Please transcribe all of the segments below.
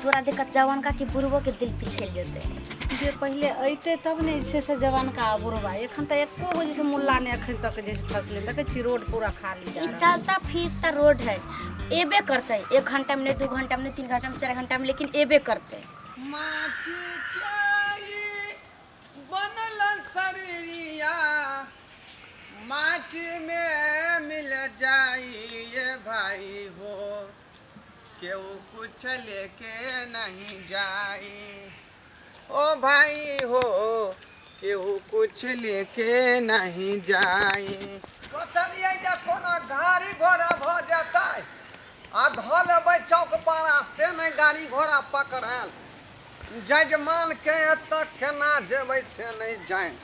तोरा देखत जवानका कि बुढ़बो के दिल पिछड़ि जेतै। जे पहिले अयतै तब ने जे छै से जवानका आ बुढ़बा। एखन तऽ एको गो जे छै मुल्ला नहि एखन तक जे छै फसलै। देखै छी रोड पूरा खाली जा ई रहल। चलता फिरता रोड है, एबे करतै 1 घंटा में नहीं, 2 घंटा में नहीं, 3 घंटा में, 4 घंटा में, लेकिन एबे करतै। माटी के ई बनल शरीरिया माटी में मिल जाई ये भाई हो, केहू कुछ लेके नहीं जाई। ओ भाई हो, केहू कुछ लेके नहीं जाई। सोचलियै जे कोनो गाड़ी घोड़ा भऽ जेतै आ धऽ लेबै चौक पारा, से नहि गाड़ी घोड़ा पकड़ायल। जजमानके एतऽ केना जेबै से नहि जानि।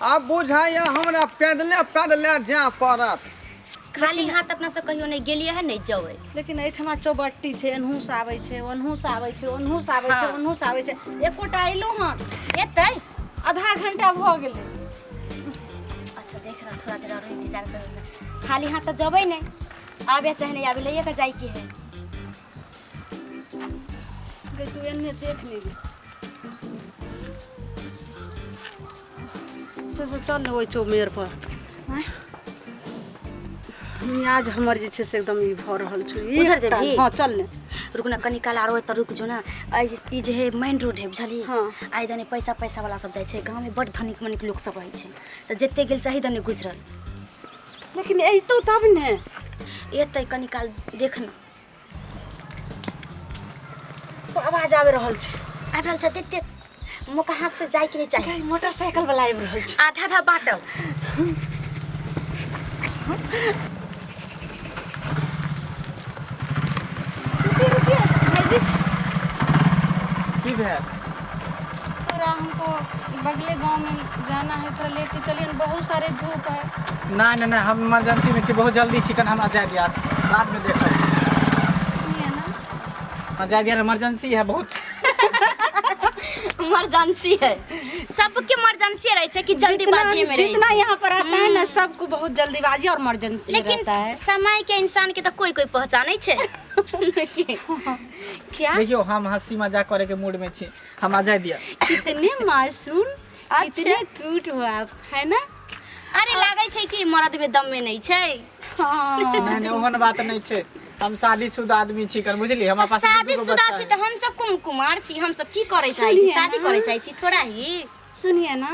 आब बुझाइए हमरा पैदले पैदले जाय पड़त। खाली हाथ अपना सब कहियो नहीं गेलिए है, नहीं जबै। लेकिन एहिठमा चौबट्टी छै, एनहु से आबै छै, ओनहु से आबै छै, ओनहु से आबै छै, ओनहु से आबै छै, एकोटा अयलहुँ हन? एतै आधा घंटा भऽ गेलै। अच्छा देख रहा, थोड़ा देर और इंतजार करू। खाली हाथ तऽ जबै नहीं, आबे चाहे नहीं आबे, लैए के जाय के है। गे तू एन्ने देख ने गे। से से चल ने ओहि चौमेर पर। आँय? मियाज हमर जे छै से एकदम ई भऽ रहल छै। उधर जेबही? हँ चल ने। रुक ना कनी काल आरो एतऽ रुक जो ना। ई जे है मेन रोड है, बुझलियै? हाँ। आइ दने पैसा पैसा वाला सब जाइ छै, गाँव में बड़ धनिक मनिक लोक सब रहै छै, तऽ जते गेल सही दने गुजरल। लेकिन अइतौ तब ने। एतै कनी काल देख ना। आवाज आबि रहल छै। आबि रहल छै, देख देख, मौका हाथ से जाय के नहीं चाही। गाय, मोटरसाइकिल वाला आबि रहल छै। आधा आधा बांटब। रुकिए रुकिए भाईजी। की भेल? थोड़ा हमको बगले गांव में जाना है, थोड़ा लेके चलिए न, बहुत सारे धूप है। नहीं नहीं नहीं, हम इमरजेंसी में छी, बहुत जल्दी छी, कन हमरा जाय दिया, बाद में देखब। सुनिए ना। हाँ, जाय दिया, इमरजेंसी है बहुत। इमरजेंसी है, सबके इमरजेंसी रहे छै कि जल्दीबाजी में रहे जितना छै। यहाँ पर आता है ना, सबको बहुत जल्दीबाजी और इमरजेंसी लेकिन रहता है। समय के इंसान के तो कोई कोई पहचानै छै। क्या? देखियो, हम हंसी मजाक करे के मूड में छी, हमरा जाय दिया। कितने मासूम, कितने क्यूट हो आप, है ना? अरे लागै छै कि मरद में दम में नहीं छै। हाँ। नहीं नहीं, ओहन बात नहीं छै, हम शादीशुदा आदमी छी कर, बुझली? हमरा पास दू शादी गो शुदा बच्चा छी है। तऽ हम सब कुम कुमार छी, हम सब की करे चाहै छी? सुनिए शादी ना। करे चाहै छी थोड़ा ही। सुनिए ना,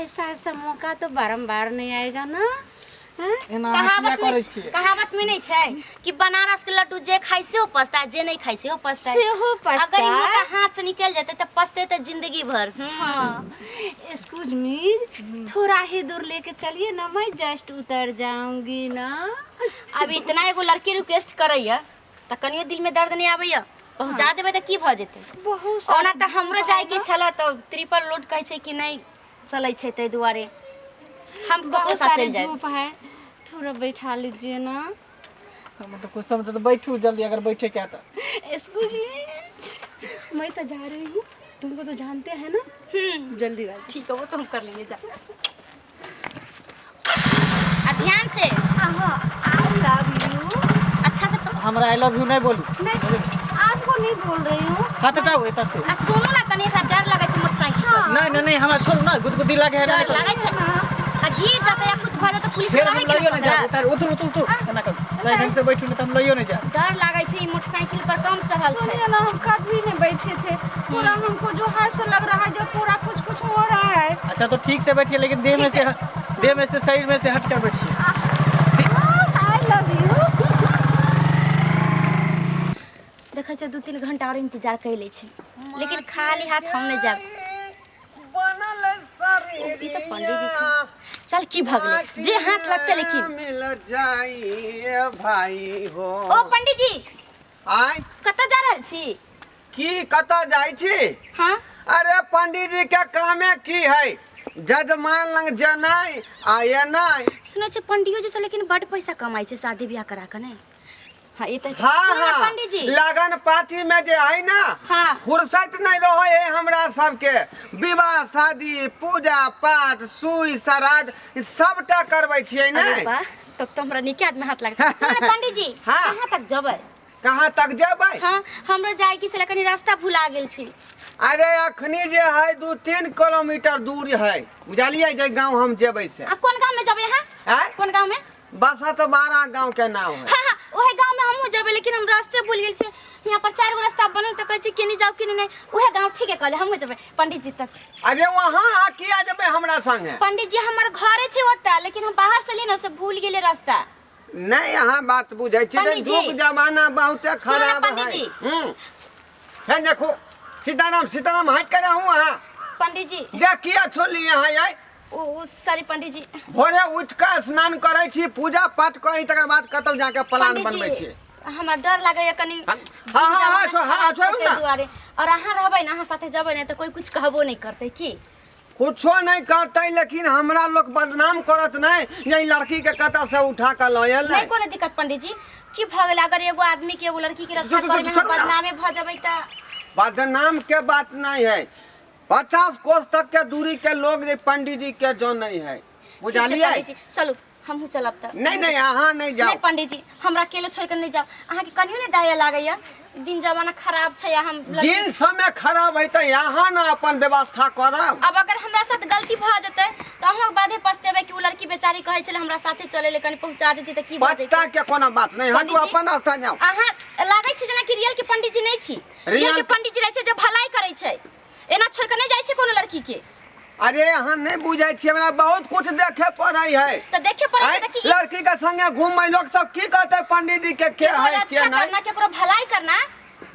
ऐसा ऐसा मौका तो बारम्बार नहीं आएगा ना, हैं? एना अहाँ किया कहावत में करै छियै? कहावत में नहीं छै कि बनारस के लड्डू जे खाइ सेहो पछताए, जे नहीं खाइ सेहो पछताए। सेहो अगर ई मौका पछताए। हाथ से निकल जेतै तऽ पछतेतै तऽ जिंदगी भर। हाँ, एक्सक्यूज मी, थोड़ा ही दूर लेके चलिए ना, मैं जस्ट उतर जाऊंगी ना। अब इतना एगो लड़की रिक्वेस्ट करैया तऽ कनियो दिल में दर्द नहीं आबैया? पहुंचा देबै तऽ की भऽ जेतै? बहुत ओना तऽ हमरो जायके छल, तऽ ट्रिपल लोड कहै छै कि नहीं चलै छै, ताहि दुआरे हम ककरो बहुत साथ सारे चलि जायब। धूप है, थोड़ा बैठा लीजिए ना। हम तऽ कुछ समय तऽ बैठू जल्दी, अगर बैठे के तऽ। एक्सक्यूज मी, मैं तो जा रही हूँ, तुमको तो जानते हैं ना। जल्दी आ। ठीक है, वो तो हम कर लेंगे, जा आ ध्यान से। I love you. अच्छा से हमरा I love you नहीं बोलू। नहीं, आपको नहीं बोल रही हूँ। हाथ हटाओ एतऽ से। आ सुनू ना, तनी एकरा डर लगै छै मोटरसाइकिल पर। नहीं नहीं नहीं, हमरा छोड़ू ना, गुदगुदी लागे है। डर लागै छै आ गिर जेतै या कुछ भऽ जेतै, पुलिस फेर रहै हम के लइयो नहीं जाब। पकड़ा। उतार, उतर उतर उतर, एना कर, सही ढंग से बैठू, नहीं तऽ हम लइयो नहीं जाब। डर लागै छै, ई मोटरसाइकिल पर कम चढ़ल छै। सुनिए ना, हम कभी नहीं बैठे थे, थोड़ा हमको जो है सो लग रहा है जो पूरा कुछ कुछ हो रहा है। अच्छा तो ठीक से बैठिए, लेकिन देह में से, देह में से, शरीर में से हट कर बैठिए। I love you. देखै छै, 2-3 घंटा और इंतजार कर लै छै, लेकिन खाली हाथ हम नहीं जाब। बनल ई तऽ पंडित जी छै। चल, की भऽ गेलै जे हाथ लगतै, लेकिन मिल जाई भाई हो। ओ पंडित जी। आय। कतऽ जा रहल छी? की कतऽ जाइ छी? हाँ। अरे पंडित जी के कामे की है? जजमान लग जेनाइ आ एनाइ। सुनै छै पंडियो जी सब लेकिन बड पैसा कमाइ छै शादी बियाह करा के, नहि? हाँ, ई तऽ हाँ। सुनू ने हाँ। पंडित जी। लगन पाथी में जे है ना, हाँ। फुर्सत नहीं रहे है हमरा सबके। विवाह शादी, पूजा पाठ, सुई सराज, ई सबटा करबै छियै ने। अरे वाह, तब तऽ हमरा नीके आदमी हाथ लागत। सुनू ने पंडित जी। हाँ। कहाँ तक जेबै? कहाँ तक जेबै? हाँ, हमरो जाय के छलै, कनी रास्ता भुला गेल छी। अरे अखनी जे है 2-3 किलोमीटर दूर है, बुझलियै, जे गाँव हम जेबै से। आ कोन गाँव में जेबै अहाँ? आँय? कोन गाँव में? बसत बारा गाँव के नाम है। हाँ हाँ, ओहे गाँव में हमहूँ जेबै, लेकिन हम रास्ते भूल गेल छियै। यहाँ पर 4 गो रास्ता बनल तऽ कहै छी केने जाउ केने नहि। उहे गाँव ठीके कहले, हमहूँ जेबै पंडित जी तक। अरे वहाँ अहाँ किया जेबै हमरा संगे? पंडित जी हमर घरे छै ओतऽ, लेकिन हम बाहर से लिए ने से भूल गेलियै रास्ता। नहीं, अहाँ बात बुझै छी। पंडित जी। युग जमाना बहुते सुनू ने खराब पंडित है। जी। हे देखो, सीताराम सीताराम, हट के रहू अहाँ। पंडित जी। देख किया छोड़ली अहाँ आइ? ओ सॉरी पंडित जी। भोरे उठि कऽ स्नान करै छी, पूजा पाठ करै, तकर बाद कतौ जाके प्लान पंडित बनबै जी छी। हमरा डर लागैया कनी। हाँ, हाँ, हाँ, हाँ, छोड़ू ना। दुआरे और अहाँ रहबै ने, अहाँ साथे जेबै ने तऽ कोई कुछ कहबो नहि करतै की? कुछो नहीं करतै, लेकिन हमरा लोग बदनाम करत नहीं जे ई लड़की के कतऽ से उठा के लऽ एलै। नहीं कोनो दिक्कत पंडित जी। की भऽ गेल अगर एगो आदमी के एगो लड़की के रक्षा छोड़ू, करे में हम छोड़ू ना। बदनामे भऽ जेबै तऽ? बदनाम के बात नहीं है, 50 कोस तक के दूरी के लोग जे पंडित जी के जो नहीं है, ठीक छै बुझलियै? पंडित जी, चलू हमहूँ चलब तऽ। नहीं नहीं, अहाँ नहीं जाओ। नहीं पंडित जी, हमरा अकेले छोड़ के नहीं जाओ। अहाँके कनियो नहि दया लागैया? दिन जमाना खराब छै आ हम दिन समय खराब है तऽ यहाँ ने अपन व्यवस्था करब। अब अगर हमरा साथ गलती भऽ जेतै तऽ अहाँ बादे पछतेबै कि ओ लड़की बेचारी कहै छलै हमरा साथे चलै ले, कनि पहुँचा देती तऽ की भऽ पछता जेतै। के कोनो बात नहीं, हटू। पंडित जी, अपन रास्ता जाओ। अहाँ लागै छै जेना कि रियल के पंडित जी नहि छी। रियल के पंडित जी रहै छै जे भलाई करै छै, एना छोड़ के नहि जाइ छै कोनो लड़की के। अरे अहाँ नहीं बुझै छियै, हमरा बहुत कुछ देखे पड़ै है। तऽ देखे पड़ै छै आँय, तऽ कि लड़की के संगे घूमै लोग सब की कहतै पंडित जी के के केकरो है के रक्षा नहीं। करना, केकरो भलाई करना,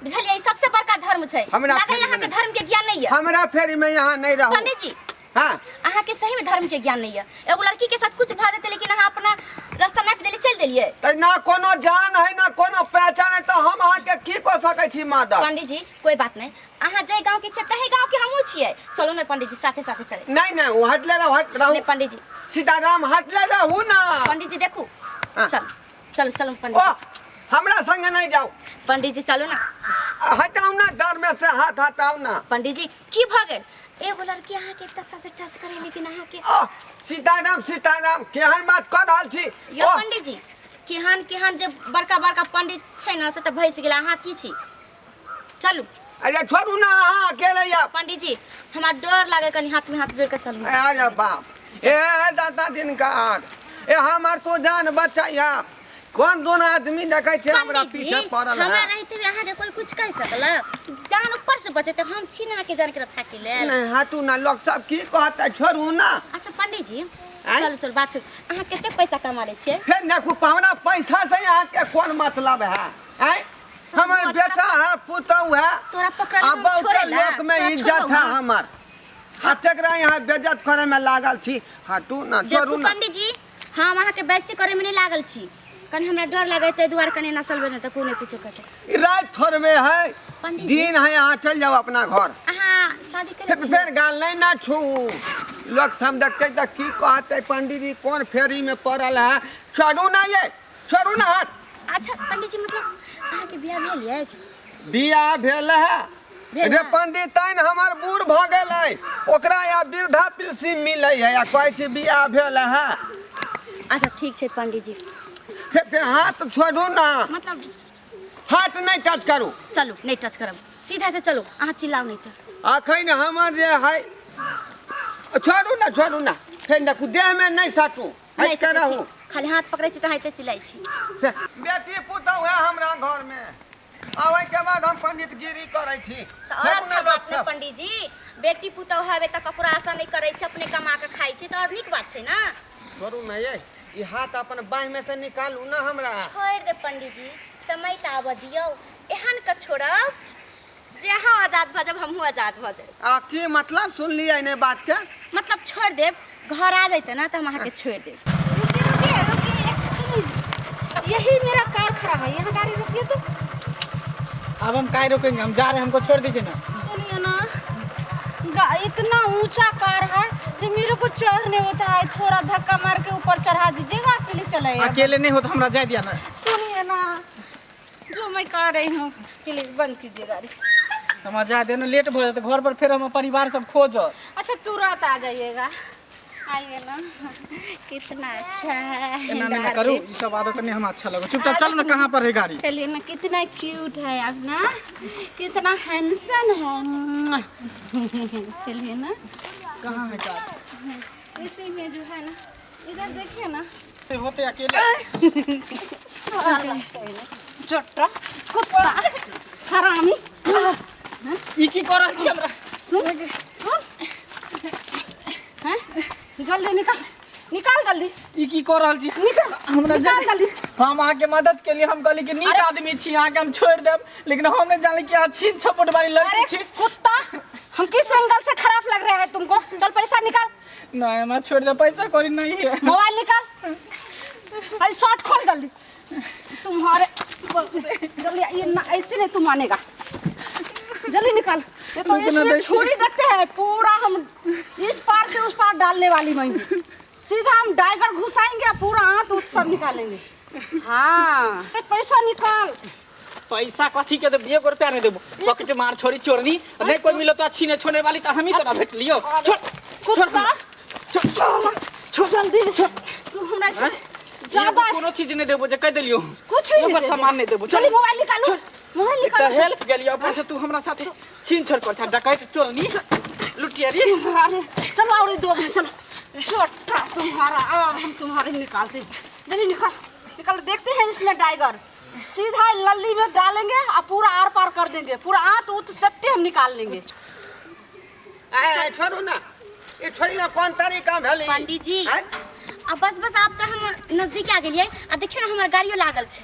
बुझलियै, ई सबसे बड़का धर्म छै। हमरा लागैया फेर अहाँके नहि। धर्म के ज्ञान नहि यऽ। हमरा फेर में यहाँ नहीं रहू। पंडित जी। हाँ। अहाँके सही में धर्म के ज्ञान नहीं है। एगो लड़की के साथ कुछ भऽ जेतै लेकिन अहाँ अपना रास्ता नापि देलियै, चलि देलियै। तऽ ना कोनो जान है ना कोनो पहचान है, तऽ हम अहाँके की कऽ सकै छी मदद? पंडित जी कोई बात नहीं, अहाँ जाहि गाँव के छियै तही गाँव के हमहूँ छियै। चलू ने पंडित जी, साथे साथे चले। नहीं नहीं, वो हटले रहो, हट रहो। नहीं पंडित जी। सीताराम, हटले रहू ना। पंडित जी देखू। हाँ। चल चलू चलू पंडित ओ जी। हमरा संगे नहीं जाओ। पंडित जी चलू ना। हटाउ ना, डर में से हाथ हटाउ ना। पंडित जी की भऽ गेल? एगो लड़की अहाँके एते अच्छा से टच करे लेकिन अहाँके ओ सीताराम सीताराम, केहन बात कऽ रहल छी? यो ओ, पंडित जी, केहन केहन जे बड़का बड़का पंडित छै ने से तऽ भसि गेल, अहाँ की छी? चलू। अरे छोड़ू ना, अहाँ अकेले आब। पंडित जी हमरा डर लागे, कनी हाथ में हाथ जोड़ के चलू। अरे बाप, ए दादा दिनकर, ए हमर तो जान बचैया। कोन दोन आदमी देखै छै हमरा पंडित जी, पीछे पड़ल हमरा है। रहते हुए अहाँके कोई कुछ कहि सकलक? जान ऊपर से बचेते, हम छी ना अहाँके जान के रक्षा के लेल। नहीं हटू ना, लोग सब की कहते, छोड़ू ना। अच्छा पंडित जी। आँय? चलू चलू, बात छोड़ू, अहाँ कते पैसा कमा लै छियै? फेर देखू, हमरा पैसा से अहाँके कोन मतलब है? आँय? सब हमर तोरा- बेटा है, पुतहु है, तोरा पकड़ल आ हम बहुते छोड़े ला? लोक में तोरा इज्जत छोड़बौ है हम? हमर, आ तेकरा यहाँ बेज्जत करे में लागल छी। हटू ना, छोड़ू देखू ना। पंडित जी, हम अहाँके बेइज्जती करे में नहीं लागल छी, कनी हमरा डर लागै ताहि दुआरे कनी एना चलबै ने तऽ कोइ नहि कुछो कहतै। ई राति थोड़बे है, पंडित जी। दिन है, यहाँ चल जाओ अपना घर। अहाँ शादी करै फेर छी? फेर गाल नहीं ना छू, लोग सब देखते तऽ की कहते, पंडित जी कोन फेरी में पड़ल है। छोड़ू ना ये, छोड़ू ना हाथ। अच्छा पंडित जी, मतलब अहाँके बियाह भेल अछि? बियाह भेल है। भेल रे है? पंडित, हमर बूढ़ भऽ गेलै, ओकरा आब वृद्धा पेंशन मिलै है आ कहै छी बियाह भेल है। अच्छा ठीक छै पंडित जी। फेर फेर हाथ छोड़ू ना। मतलब हाथ नहीं टच करू। चलू, नहीं टच करब, सीधा से चलू, अहाँ चिल्लाउ नहीं तऽ। अखन हमर जे है, छोड़ू ना, छोड़ू ना, फेर देखू देहमे नहीं सटू। नहि हटि के सकै छी। रहू। खाली हाथ पकड़ै छी तऽ अहाँ एते चिल्लाइ छी। बेटी पुतहु है हमरा घरमे, आ ओहिके बाद हम पंडितगिरी करै छी। तऽ और छोड़ू ना। अच्छा लोक बात ने सब पंडित जी, बेटी पुतहु हेबै तऽ ककरो आशा नहि करै छै, अपने कमा कऽ खाइ छै तऽ और नीक बात छै ने। छोड़ू ना ये, ई हाथ अपन बाँहि में से निकालू ना हमरा। छोड़ि दे पंडित जी, समय तऽ आबऽ दियौ, एहन कऽ छोड़ब जे अहाँ आजाद भऽ जायब, हमहूँ आजाद भऽ जायब। आ की मतलब सुनलियै ने बात के? मतलब छोड़ि देब, घर आ जैते ना तऽ हम अहाँके छोड़ि देब। रुकिए रुकिए रुकिए, एक्सक्यूज, यही मेरा कार खड़ा है, यहाँ गाड़ी रोकिए तो। अब हम काहे रोकेंगे, हम जा रहे हैं, हमको छोड़ दीजिए ना। सुनिए ना, इतना ऊंचा कार है जो मेरे को चढ़ नहीं होता है, थोड़ा धक्का मार के ऊपर चढ़ा दीजिएगा प्लीज। चलाइए। अकेले नहीं होता, हमरा जाए दिया ना। सुनिए ना, जो मैं कर रही हूँ, प्लीज बंद कीजिए गाड़ी। हमरा जाए देना, लेट भऽ जेतै घर पर, फेर हमर परिवार सब खोजत। अच्छा तुरंत आ जाइएगा। आइए ना, कितना अच्छा है। एना नहीं ना करू, ई सब आदत नहीं हम अच्छा लगो। चुपचाप चलू ना, कहाँ पर है गाड़ी? चलिए ना, कितना क्यूट है आप ना, कितना हैंडसम है। चलिए ना। कहाँ है कार? इसी में जो है ना, इधर देखिए ना। से होते अकेले। छोटा कुत्ता हरामी। ई की कर रहल छी हमरा? सुन सुन, हैं, जल्दी निकाल, निकाल जल्दी। ई की कर रहल छी निकाल हमरा? निकाल जल्दी। हम अहाँके मदद के लिए हम कहली कि नीक आदमी छी, अहाँके हम छोड़ि देब, लेकिन हम नहीं जानली कि अहाँ छीन छपट वाली लड़की अरे छी। कुत्ता, हम किस एंगल से खराब लग रहे हैं तुमको? चल पैसा निकाल। नहीं, हमरा छोड़ दे, पैसा कोई नहीं है। मोबाइल निकाल, अरे शर्ट खोल जल्दी। तुम्हारे जल्दी, ये ना ऐसे नहीं तू मानेगा, जल्दी निकाल। ये तो रुकना इसमें देखिए। छुरी देखते हैं पूरा, हम इस पार से उस पार डालने वाली मैं हूँ। सीधा हम डाइगर घुसाएंगे और पूरा आंत उत सब निकालेंगे। हाँ, अरे पैसा निकाल। पैसा कथी के देब? एगो रुपया नहीं देबो। पॉकेट मार छोड़ी चोरनी, नहीं कोई मिलो तो अच्छी नहीं छोड़ने वाली तो हम ही तोरा भेटलियो। छोड़ छोड़। कुत्ता। हमरा। छोड़ छोड़। जल्दी से तू हमरा से ज्यादा एगो कोनो चीज नहीं देबो जे कह देलियो। कुछ भी एगो नहीं दे। सामान नहीं देबो। जल्दी मोबाइल निकालो। छोड़। मोबाइल एक निकालो। हेल्प गेलियो, ऊपर से तू हमरा साथे छीन छोड़ कर छा, डकैत चोरनी लुटियारी। अरे चलो और ये दो में चलो। छोटा तुम्हारा, अब हम तुम्हारे निकालते हैं। जल्दी निकाल निकाल, देखते हैं इसमें टाइगर सीधा लल्ली में डालेंगे और पूरा आर पार कर देंगे, पूरा आंत उत सट्टे हम निकाल लेंगे। आय छोड़ू ना, ई छोड़ी ना, कोन तरीका भेलै? पंडित जी। आँय? आ बस बस, आब तऽ हम नजदीक आ गेलियै आ देखियौ ने हमर गाड़ियो लागल छै।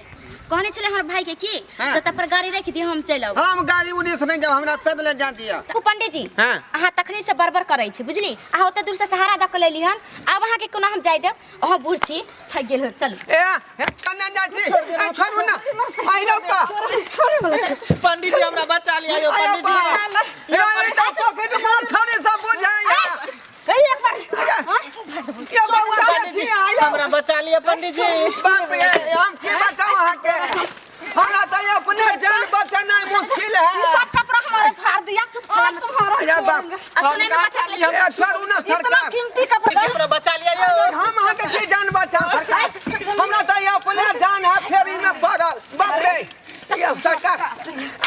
कहने छलै हमर भाई के कि हाँ। जतऽ पर गाड़ी राखि दियौ हम चलि आउ। हम गाड़ी उड़ी से नहीं जाब, हमरा पैदले जा दिअ। ओ पंडित जी। हाँ। अहाँ तखनी से बड़बड़ करै छी बुझली, अहाँ ओते दूर से सहारा दऽ के लेली हन, आब अहाँके कोना हम जाय देब? अहाँ बूढ़ छी, थकि गेल हो, चलू। ए हे, कन्ने जाइ छी? ए, छोड़ू ना, आइ रौ का। छोड़े वाला छै। पंडित जी, हमरा बचा लिया यौ। आइ पंडित जी। रौ, ई तऽ पॉकेट मार छौड़ी सब बुझाइया। ए, एक बार। अरे, ये बउआ के छी, आइ रौ। हमरा बचा लिया पंडित जी। बाप रे, हम की बताऊं अहाँके, हमरा तऽ अपने जान बचेनाइ मुश्किल है। ये सब कपड़ा हमारे फाड़ दिया, और तुम्हारा अरे बाप। छोड़ेंगे। आ सुनै में कथा ले ए, छोड़ू ना इतना सरकार। कीमती कपड़ा। हमरा बचा लिया यौ। हम अहाँके की जान बचाउ सरकार, हमरा तऽ अपने जान है फेरी में पड़ल। बाप रे, ये सरकार,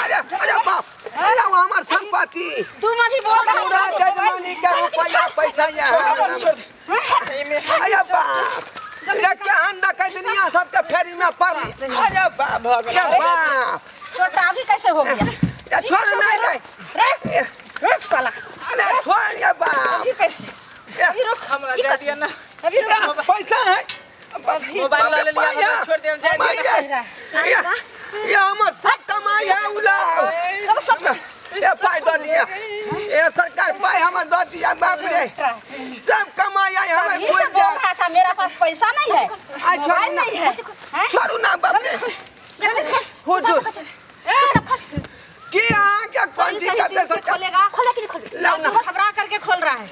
अरे अरे बाप, अरे वो हमर संपत्ति। तुम अभी बोल रहा पूरा जजमानी के रुपया पैसा ये है। अरे बाप रे, केहन डकैत दुनिया सबके फेरी में पड़ल। अरे बाप रे बाप। छोटा अभी कैसे हो गया? ए, छोड़ नहीं रे। रे रुक साला। अरे छोड़ ये बाप। अभी कैसे? ए, अभी रुक। हमरा जाय दिया ना। अभी रुक। पैसा है। मोबाइल लऽ लेलियै, हमरा छोड़ि दिअ, जाय दिअ। ये हमर सब कमाई है उलाव। चलो सब। ये पाई दऽ दिया, ए सरकार, पाई हमर दऽ दिया। बाप रे, सब कमाई है हमर। अभी से बोल रहा था मेरा पास पैसा नहीं है, आ, छोड़ू मोबाइल ना। नहीं है, हैं? छोड़ू ना, बाप रे। जल्दी खोल। हुजूर। ए, की अहाँके कोन सही सही दिक्कत है दिन से सरकार? खोलेगा। खोला कि नहीं खोलू? लाउ ना। तू घबरा करके खोल रहा है।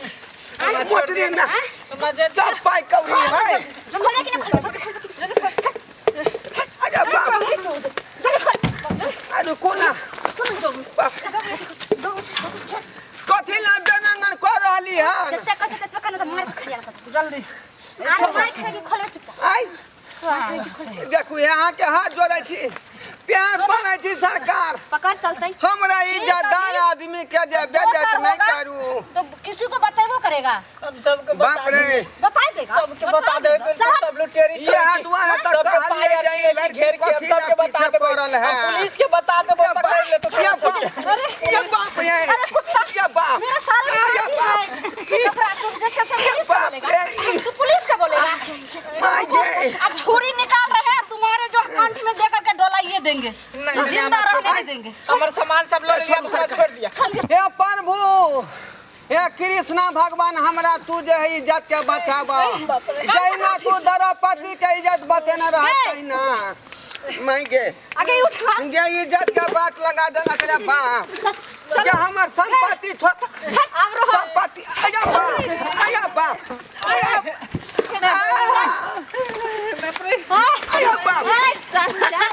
मोटरी में सब पाई कौड़ी है। खोला कि नहीं खोलू? जल्दी खोल। चल, अरे बाप, जल्दी खोल। अरे कोना बाप, कथी ला बेनंगन कऽ रहली हन? जते कहै छै ततबे करना, तऽ मारि के खिया कर। जल्दी। आरे मारि खाए के खोलबे चुपचाप। आइ देखू, अहाँके हाथ जोड़ै छी, प्यार पड़ै छी सरकार। पकड़, चलतै। हमरा इज्जतदार आदमी के जे बेइज्जत सर नहीं होगा, करू। तो किसी को बतेबो करेगा। हम सबके बता बाप रे। बता देगा। सबके बता देबै। चल। सब लुटेरी ये हाथ वहाँ तक सबके कहलिए पाय जाइए, आर लड़की घेर के हम कथी सबके ला बता पीछे देबै। पड़ल है? हम पुलिस के बता देबै, ये पकड़ लेतौ बाप, ये तोरा सबके। बाप, ये बाप रे। अरे कुत्ता। ये बाप। मेरा सारा अरे कीमती बाप। है कपड़ा, तू जैसे से ये पुलिस का बाप बोलेगा। रे। तू पुलिस का बोलेगा। माय गे। अब छुरी निकाल रहे हैं तुम्हारे, जो कंठ में दे करके डोला ये देंगे। नहीं, नहीं, जिंदा हमरा रहने नहीं देंगे। हमर सामान सब लऽ लेलियै, हमरा छोड़ दिया। हे प्रभु, हे कृष्णा भगवान, हमरा तू जे है इज्जत के बचाब। जैना तू द्रौपदी के इज्जत बचेने रह तैना। मैं गे। आगे उठा। गे इज्जत के बात लगा देलक रे बाप के हमर संपत्ति छोड़। अब रहो। संपत्ति, अरे बाप, अरे बाप, अरे अरे बाप। चल चल।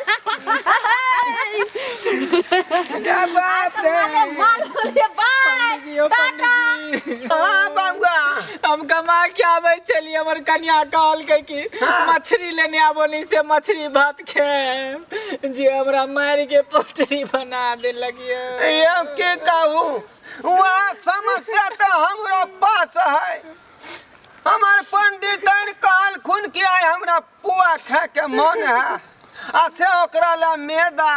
रे बाप रे। माल बोलिए, बाय। पंडित जी, ओ पंडित जी। हाँ बउआ। हम कमा के आबै छलियै, हमर कनिया कहलकै कि मछली लेने आबो नहीं से मछली भात खाएब, जे हमरा मारि के पोटरी बना देलक यौ। ये के कहू, वह समस्या तो हमरो पास है। हमार पंडितन कहलखुन कि आइ हमरा पुआ खाए के मन है, आ से ओकरा ला मैदा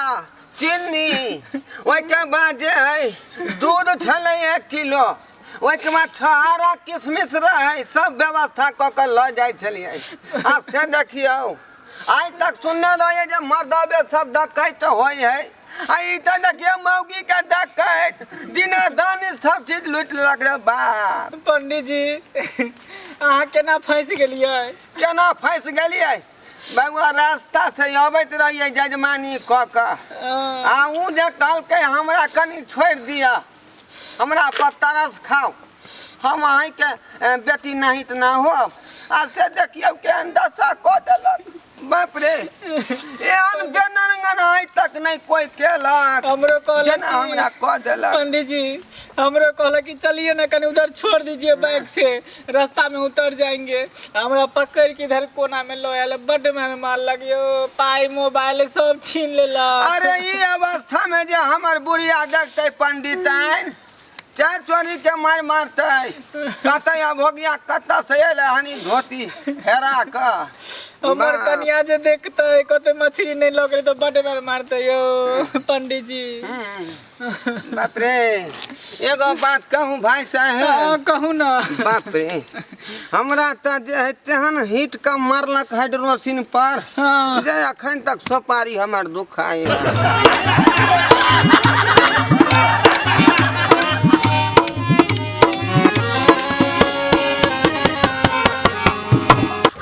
चीनी, ओहिके बाद जे है दूध छलै 1 किलो, ओहिके बाद छहारा किशमिश रहै, सब व्यवस्था कऽ के लऽ जाइ छलियै। आ से देखियौ आइ तक सुनने रहियै जे मर्दबे सब डकैत होइ है, आ ई तऽ देखियौ मौगी के डकैत दिने दानी सब चीज लूटि लेलक रे बाप। पंडीजी अहाँ केना फँसि गेलियै? केना फँसि गेलियै बउआ, रास्ता से अबैत रहियै जजमानी कऽ कऽ, आ उ जे कहलकै हमरा कनि छोड़ि दिअ, हमरा पर तरस खाउ, हम अहीँके बेटी नहीं तऽ ना हो। आ से देखियौ केहन दशा कऽ देलक। बाप रे, एहन बेनरंगन आइ तक नहीं कोई केलक हमरो कहलक जेना हमरा कऽ देलक। पंडित जी हमरो कहलक कि चलिए ना कहीं उधर छोड़ दीजिए, बाइक से रास्ता में उतर जाएंगे। हमरा पकड़ के इधर कोना में लो आयल, बड्ड मार मारलक यो, पाई मोबाइल सब छीन लेलक। अरे ई अवस्था में जे हमर बुढ़िया देखते पंडिताइन चार चोरी के मार मारते, कहते अब हो गया कत्ता से एलै हनी धोती हेरा कऽ। हमर बाप। कनिया जे देखते कहते मछली नहीं लग रही तो बड्ड मार मारते यो पंडित जी। बाप रे, एगो बात कहूँ भाई साहेब? हाँ, कहू ना। बाप रे, हमरा तऽ जे है तेहन हिट के मारलक हाइड्रोसिन पर जे अखन तक सोपारी हमर दुखाइ।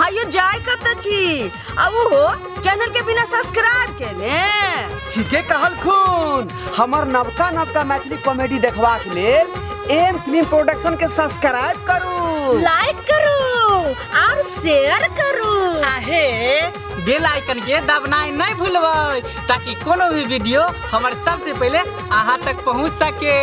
हायो जाय कत छी आ उहो चैनल के बिना सब्सक्राइब केने? ठीके कहलखुन, हमर नवका नवका मैथिली कॉमेडी देखबाक लेल एम फिल्म प्रोडक्शन के सब्सक्राइब करू, लाइक करू और शेयर करू। आहे बेल आइकन के दबनाइ नहीं भूलबै ताकि कोनो भी वीडियो हमर सबसे पहले अहाँ तक पहुँच सके।